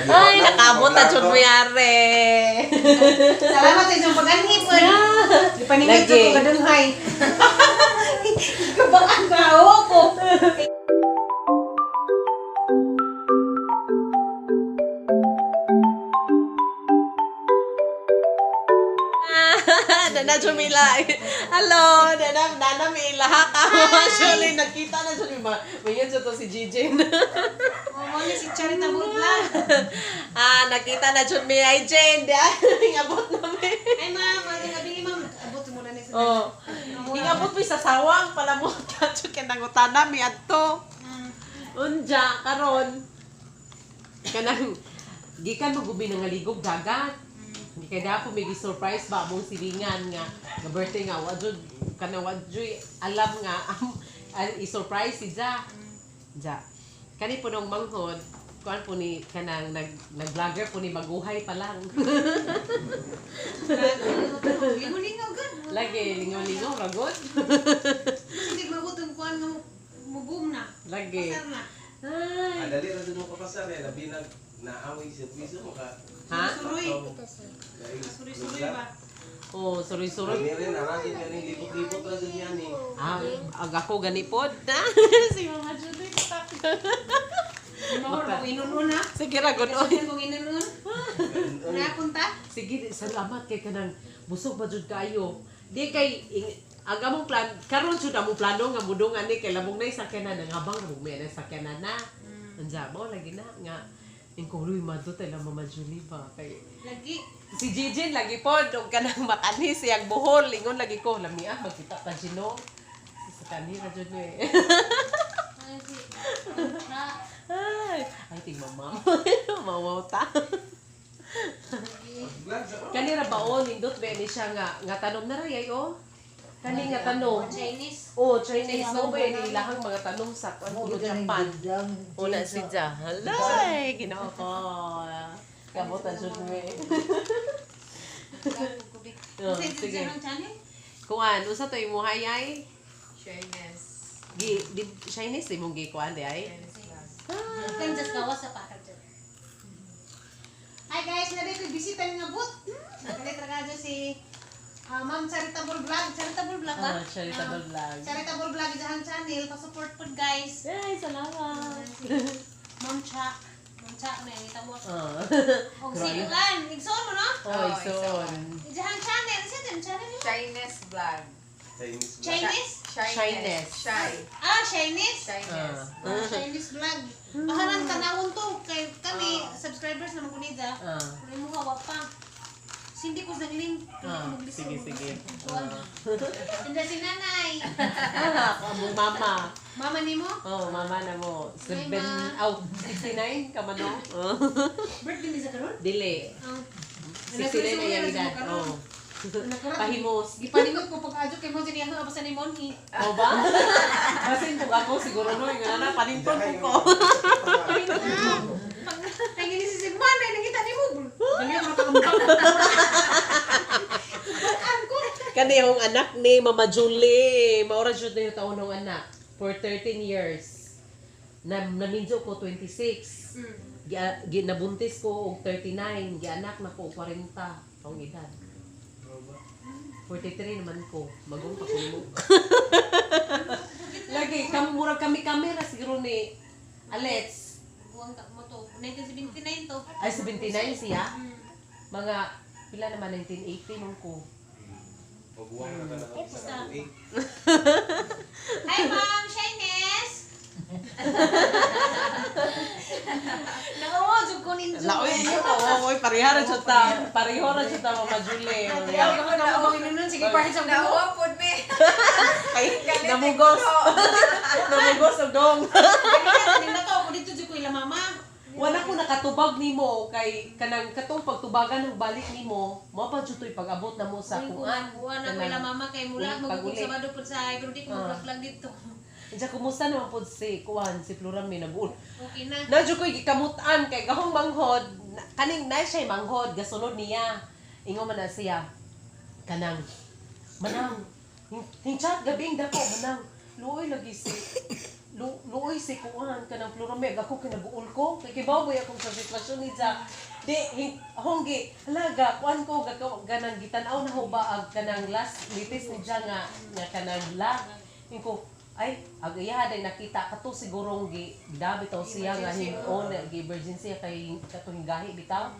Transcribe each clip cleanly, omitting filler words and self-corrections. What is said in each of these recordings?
Ay, nakaabot na jud mo yari. Salamat sa inyong pag-anhi po. Ipaningat Lagi. ko kadunghay. Kabaan ka ko. Nana Jumila. Hello, nana nana may ilaha ka. Actually, nagkita na jud mi mayon jud to si Gigi. Mo ni si Charitable Vlog. Ah, nakita na jud mi ay Jane. Di ingabot na mi. Ay ma'am, ating gabi ma'am. Abot mo na ni sa. Oh. Ingabot mi sa sawang pala mo jud kay nangutana mi adto. Unja karon. Kanang gikan mo gubi nga ligog dagat. Hindi kay dapo may surprise ba among silingan nga nga birthday nga wa jud kanang wa jud alam nga i-surprise si Ja. Ja. Kani po nung manghod, kuan po ni kanang nag nag-vlogger po ni maguhay pa lang. Lingaw-lingaw gan. Lagi lingaw-lingaw ragod. Hindi magutom kuan nga mo boom na. Lagi. Pasar na. Ay. Ah, dali ra dun mo kapasar eh. Labi na naaway sa piso mo ka. Ha? Suroy. Dahil Suroy-suroy ba? Oh, suroy-suroy. Kami rin, narasin yan eh. Libot-libot ra dun yan eh. Ah, ag ako gani pod na. Si Mama Judith. Mahor ko inun na. Sige ra gud oy. Kasi kung inun. Na punta. Sige, salamat kay kanang busog ba jud kaayo. Di kay ang among plan karon jud among plano nga mudong ani kay labong na sakyanan nangabang labong may na sakyanan na. Unsa mo lagi na nga ingkuloy madto tay lang Mama Julie ba kay Lagi. si Jijin lagi pod og kanang makani siyang buhol ingon lagi ko lami ah magkita pa Gino. Sa kani ra jud ni. Ay, na. Ay, ay ting mama. Mawaw ta. Vlog sa Kani ra baon nindot ba ni siya nga nga tanom na ra yay oh. Kani nga tanom. Chinese. Oh, Chinese no ba ni ilahang mga tanom sa kuan kuno Japan. Una si Ja. Halay, Ginoo ko. Kabutan jud mi. Oh, Sige. sige. Channel? Kuan, unsa to imong hayay? Shyness. Gi di Chinese imong gi kuan di ay. Shyness vlog. Kan just gawas sa pakad dyan. Hi guys, nari ko bisita nga booth. Nakalit ra kadyo si Ma'am Charitable Vlog. Charitable Vlog ba? Oh, charitable vlog. Charitable Vlog dyan channel. Pa-support po guys. Ay, salamat. Ma'am Cha. Ma'am Cha na yung tawag. Oh. Og si Ulan. Igsoon mo no? Oh, ison. Diyan channel. Isa din channel mo? Shyness vlog. Chinese vlog. Chinese? Shyness. Shy. Ah, Chinese? Shyness. Ah, Chinese vlog. Paharan tanawon to kay kami subscribers naman ko nida. Ah. Pero mo hawa pa. Sindi ko sa link. Ah, sige, sige. Ah. Tinda si nanay. Ah, among mama. Mama nimo? Oh, mama na mo. Hi, Seven, ma. oh, 69 ka man, no? Oh. Birthday ni sa karon? Dili. Oh. 69 na yung edad. Oh. Pahimos. Gipaningot ko pag adyo kay mo dinhi ako sa ni Monhi. O ba? Basin po ako siguro no, yung na paninton po ko. Pag nangini si Sigman ay nakita nimo. Dali ako nakakambak. Ang ko. Kani yung anak ni Mama Julie. Maura jud na yung taon ng anak. For 13 years. Na naminjo ko 26. Gi, gi, nabuntis ko og 39, gianak na ko og 40 taong edad. 43 naman ko. Magong pa ko nimo. Lagi kam murag kami kamera siguro ni Alets. Buwang ta mo to. 1979 to. Ay 79 siya. Mga pila naman 1980 man ko. Maguwang na ka na sa tuig. Hi Ma'am Shyness. Nakawa jud ko ninyo. Laoy oo, oy pareha ra jud ta. Pareho ra jud ta Mama Julie. Ayaw ka na mo nun sige parang sa buho. Nawa po me. Ay, namugos. Namugos og dong. Kanina to ako dito jud ko ila mama. Wala ko nakatubag nimo kay kanang katong pagtubagan ng balik nimo, mao pa jud to'y pag-abot na mo sa kuan. Kuan na ko ila mama kay mula Uli, magugod pag-uli. Sabado pud sa pero di ko mag-vlog dito. Diya kumusta naman pod si kuan si Flora may nag-ul. Okay na. Na jud ko'y gikamutan kay gahong manghod, kaning na siya manghod gasunod niya. Ingon man na siya kanang manang hing chat gabing dako manang luoy lagi si Luoy si kuan kanang Florameg ako kinabuol ko kay kibaw ba akong sa sitwasyon ni Ja. Di honggi halaga kuan ko ganang gitan-aw na ho ba ag kanang last latest ni Ja nga nga kanang vlog. Ko ay ag iya day nakita kato sigurong gi da bitaw siya nga hin-on gi emergency kay katong gahi bitaw.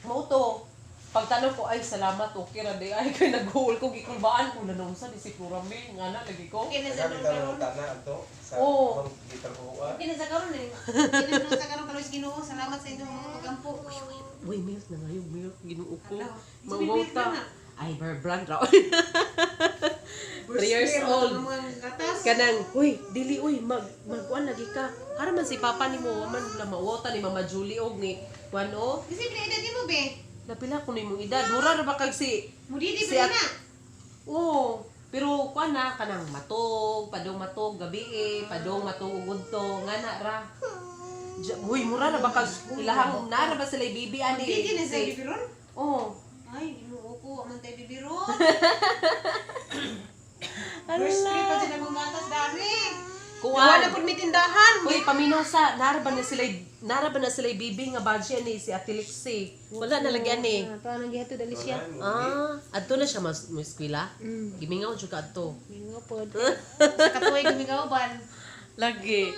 Mao to pagtanong ko ay salamat okay ra di ay kay naghuol ko gikulbaan ko na sa di si Florameg nga na lagi ko. Okay na sa Sabi karon. ka tana ato sa Oo. gitar ko ah. Okay na sa karon eh. Okay na sa karon karon Ginoo. Salamat sa inyong mga pagampo. Uy, milk na ngayon, milk. Ginoo ko. Ala. Mawawta. na. Ay, bear brand raw. 3 years old. Mga gatas. Kanang, uy, dili, uy, magkuan lagi ka. Hara man si papa ni mo, man na mawota ni Mama Julie og ni kuan o. Kasi pila edad nimo be? Napila ko nimong edad. Mura ra ba kag si Mudidi Si pa at- na. Oo. Pero kuan na kanang matog, padong matog gabi eh, padong matog ug udto, nga na ra. Uy, mura ra ba kag ilahang nara ba sila bibi ani? Mudidi na sa bibiron. Oo. Ay, Ginoo ko, aman tayo bibiron. First trip pa sila mong gatas dami. Kuan. Wala pud may tindahan. Uy, paminaw sa nara ba na sila bibi nga badge ni si Ate Lexi. Wala na lagi ani. Paano gihato dali siya? Ah, adto na siya mas mo eskwela. Gimingaw jud ka adto. Mingaw pod. Sa katuway gumigaw ban. Lagi.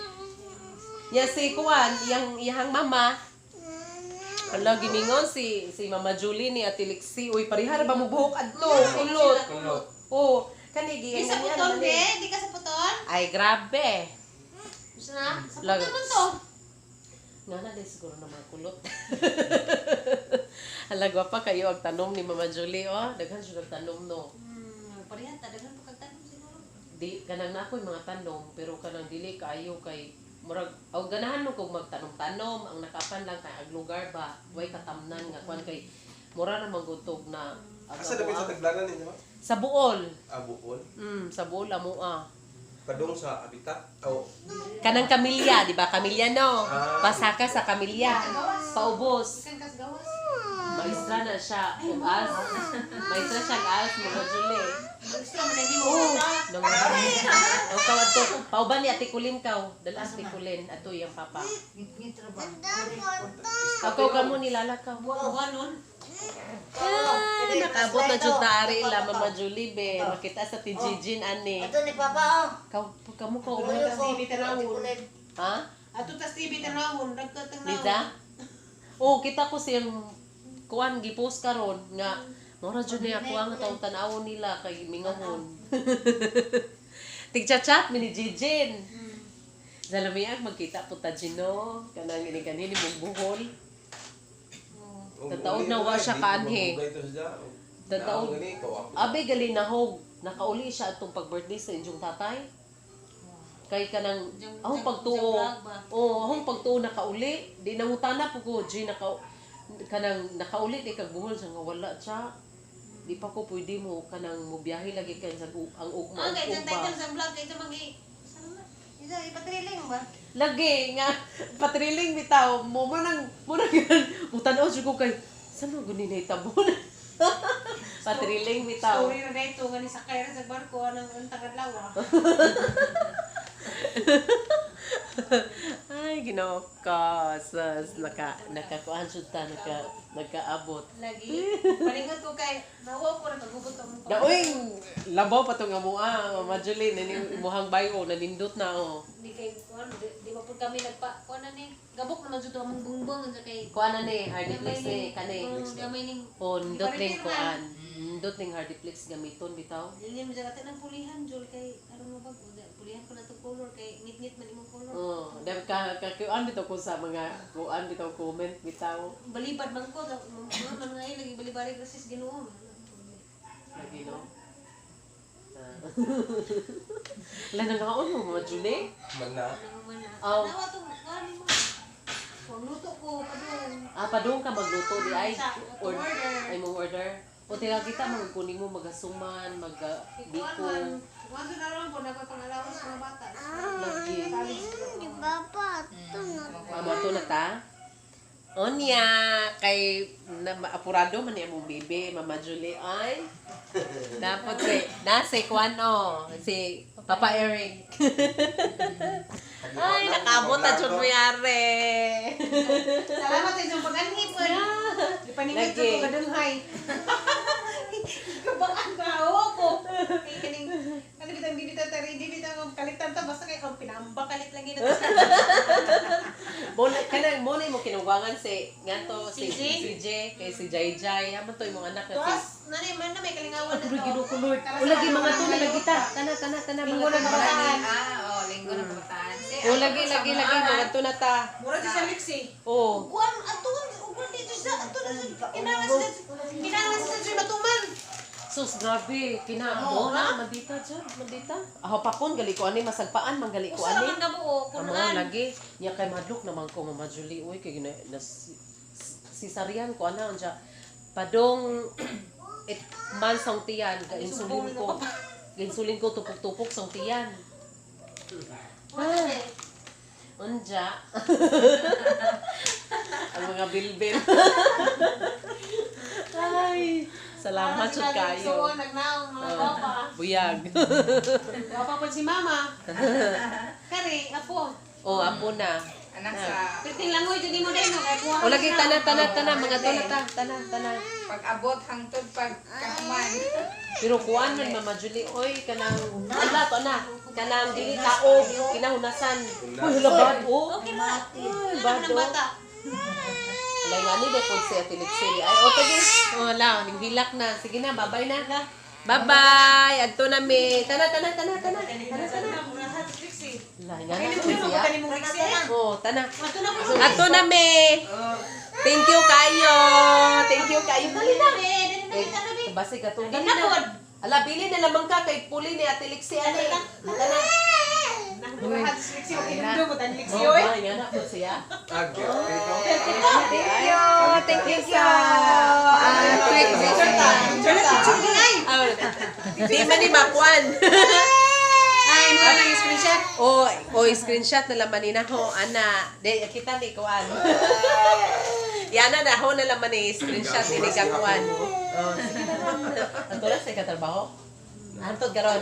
Ya si kuan, yang iyang mama. Ala gimingaw si si Mama Julie ni Ate Lexi. Uy, parihara ba mo buhok adto? Kulot. Kulot. Oh, kani gi. Di sa puton be, di ka sa puton. Ay, grabe. Gusto na? Sa Lag- puton man to. Nga na, di siguro na mga kulot. Hala, gwapa kayo ang tanom ni Mama Julie, oh. Daghan siya ng tanom, no. Parehan ta daghan pa kag tanom siguro. Di, kanang na ako'y mga tanom, pero kanang dili kaayo kay murag aw ganahan mo kog magtanom-tanom ang nakapan lang kay ag lugar ba way katamnan nga kuan kay mura ra manggutog na ang Asa dapit sa amoa. taglanan ninyo? Sa buol. Ah, buol. Sa buol amoa. Padung sa abitat. Oh, Kanang kamilya, di ba? Kamilya no. Ah. Pasaka sa kamilya. Paubos. Ikan kas gawas. Maestra na siya ug as. Maestra siya ug as mga Julie. Gusto man ni mo. Oh, nang O kaw adto, pauban ni Ate Kulin kaw. Dala Ate Kulin ato iyang papa. Ako kamo nilala kaw. Wa nun. Ah, nakaabot na jud na ari ila Mama Julie be. Makita sa ti Jijin ani. Ito ni Papa, oh. Kaw kamo kaw Ato ubay. tas TV tanawon. Ha? Ato tas TV tanawon, nagkatang Liza? Oh, kita ko siyang kuan gipost karon nga mora jud niya ako ang taong tan-awon nila kay mingahon. Tigchat-chat mi ni Jijin. Zalamiag magkita po ta Gino kanang iniganhin imong buhol. Tataod na wa siya kaanhi. Tataod. Abe galinahog nakauli siya atong pag-birthday sa inyong tatay. Kay kanang ahong pagtuo. Oh, ahong pagtuo nakauli. Di nangutana po ko, G, kanang nakauli di kag buhol siya nga wala siya. Di pa ko pwede mo kanang mobiyahe lagi kay sa ang ugma. Ah, kay ug isang ba. title sa vlog kay sa magi. Isa ipatriling ba? Lagi nga patriling bitaw mo mo nang mo nang mutan-aw jud ko kay saan mo guni na itabon. Patriling bitaw. Story na dito gani sakay ra sa barko anang untang adlaw. Ah. Ay, Ginoo ko. Sus, nakakuan jud ta, nakaabot. Lagi. Palingon ko kay nawa ko ra kagubot ang Da uy, labaw pa tong amoa, Mama Julie, nani imuhang bayo nanindot na oh. Di kay kuan di ba pud kami nagpa kuan na ni. Gabok naman jud among bungbong unsa kay Kuan na ni, Hardiplex ni kani. Gamay ning Oh, nindot ning kuan. Nindot ning Hardiplex gamiton bitaw. Dili mo dyan natin ang pulihan, Jol, kay aron mo bag, pulihan ko na itong color, kay ngit-ngit man imong color. Oh, dahil ka ka kuan bitaw ko sa mga kuan bitaw comment bitaw. Balibad man ko, mga man ngayon, lagi balibad kasi sa Ginoo. Lagi no. Ah. Ala nangaon mo Mama Julie? Mana. Nanguman na. Aw. Nawa itong, kuhan mo. Kung luto ko, padung. Ah, padung ka magluto di ay Sa- or, order. ay mong order. O tira kita magkunin mo magasuman, mag Kuhan biko. man. Kuhan doon na lang po, nagpapangalawas sa mga bata. Lagi. Di Papa, ito na. Amo to na ta. Onya, kay na, apurado man niya mong bibi, Mama Julie, ay. Dapat si, nasa kwan o, si Papa Eric. Ay, nakabot na jud mo yari. Salamat sa inyong pag-anhi po. Ipaningit Lagi. ko gadunghay. Kabaan ba ako? Kay kaning ano bitang di bitaw tari di bitaw ang kalitan ta basta kay ang pinamba kalit lagi na. Mo na kanang mo na mo kinugwangan si ngadto si Si J? si J kay si Jai Jai. Amo to imong anak na si Tuas, nanay man na may kalingawan na Agoy, to. Ginoo ko Lord. Tara O sa lagi mga to na mga lagi ta. Tana tana tana Linggo mga na to. kabataan. Ah, oh, linggo na kabataan. Si, O lagi lagi lagi mga to na ta. Mura di sa liksi. Oh. Uguan atuan uguan dito sa ato na sa kinahanglan sa kinahanglan sa matuman. Sus, grabe. Kina, mo na, mandita dyan, mandita. Aho pa kon, gali ko ani, masagpaan, manggali ko Usa ra ani. man kabuo Amo, kunan. lagi. Niya kay madlok naman ko, Mama Julie. Uy, kay gina, nas, cesarean ko, ana, unja. Padong, it man sang tiyan, ga insulin ko. Ga insulin ko, tupok-tupok sang tiyan. Ah, unja. Ang mga bilbil. Ay, salamat jud kayo. So, nagnaong mga gwapa. Buyag. Gwapa po si mama. Kare, apo. Oh, apo na. Anak sa Perting langoy jud nimo dai no kay kuha. O lagi tana tana tana mga tana ta tana tana. pag-abot hangtod pag kahuman. Pero kuan man Mama Julie oy kanang ala to na kanang dili taob kinahunasan. Uy hala bad oh. Okay ra. Ay, Ano bad ng oh. bata? Alay nga ni depod si Ate Litsili. Ay o tage. Oh la ning hilak na. Sige na, babay na. Bye-bye. Adto na mi. Tana tana tana tana. Tana tana. La nga na Kay po nimo siya. mo liksi. Oh, tana. Ato na po. Adto na mi. Thank you kayo. Thank you kayo. Dali na. Eh, basi ka tong dali na. Ala, bili na lamang ka kay puli ni Ate Lixie ani. Tana. Oh, ba, nga na po siya. Agyo. Ito. Thank you. Thank you sa quick visit. Ah, di man ni makuan. Ay, mo na yung screenshot. O, o screenshot na laman ni na ho, ana. Di, kita ni kuan. Yana na ho na laman ni screenshot ni ka kuan. Oh, sige na lang. Anto na sa katrabaho? Antod karon.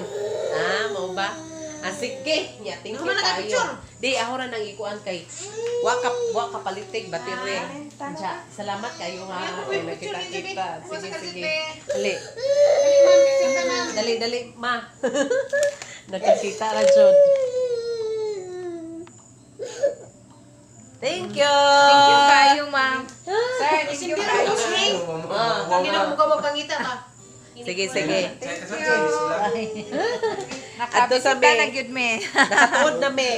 Ah, mao ba? Ah, sige. Nya, thank you Ako man kayo. nagapicture. Di, ako ra nang ikuan kay wa ka palitig batire. Diya, salamat kayo ha. Ay, ako po Kay yung picture nakita ninyo, be. kita. Ako Sige, sa sige. kasilpe. Dali. Dali ma'am, picture ta ma'am. Dali, dali, ma. Nakakita ra jud. Thank you. Thank you kayo, ma'am. Sir, thank you Sindira kayo. mo swing. Ah. Hindi na mo mapangita ba? Sige, sige. Sa Chinese vlog. Adto sa Nakabisita me. na gyud me. Nakatuod na me.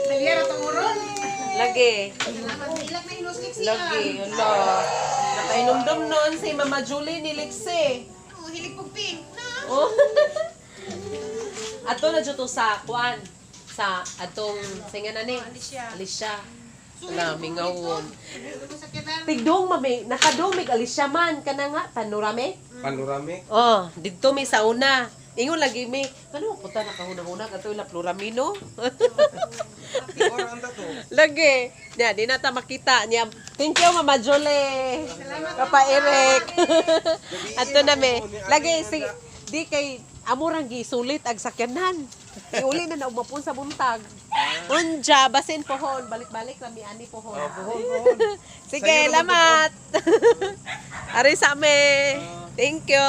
Dali ra tong uron. Lagi. Salamat. Ilak na hinos liksi. Lagi. Ala. Nakainomdom noon si Mama Julie ni Lixie. Oh, hilig pug pink. Na. Oh. Ato na jud to sa kuan sa atong singa na ni. Alicia. Alicia. Wala, mingawon. Sakitan. Tigdong mami, nakadong mig Alicia man kana nga panorame. Panoramic. Oh, didto mi sa una. Ingon lagi mi, kano punta nakahuna-huna kato ila Floramino. Or ang tato. Lagi. Nya, di na ta makita niya. Thank you Mama Jolie. Salamat, Papa Eric. Adto na mi. Lagi si di kay amurang gisulit ag sakyanan. Iuli na na umapon sa buntag. Unja, basin pohon, balik-balik rami ani pohon. Oh, pohon, pohon. Sige, Sa'yo naman lamat. Ari sa ame. Thank you.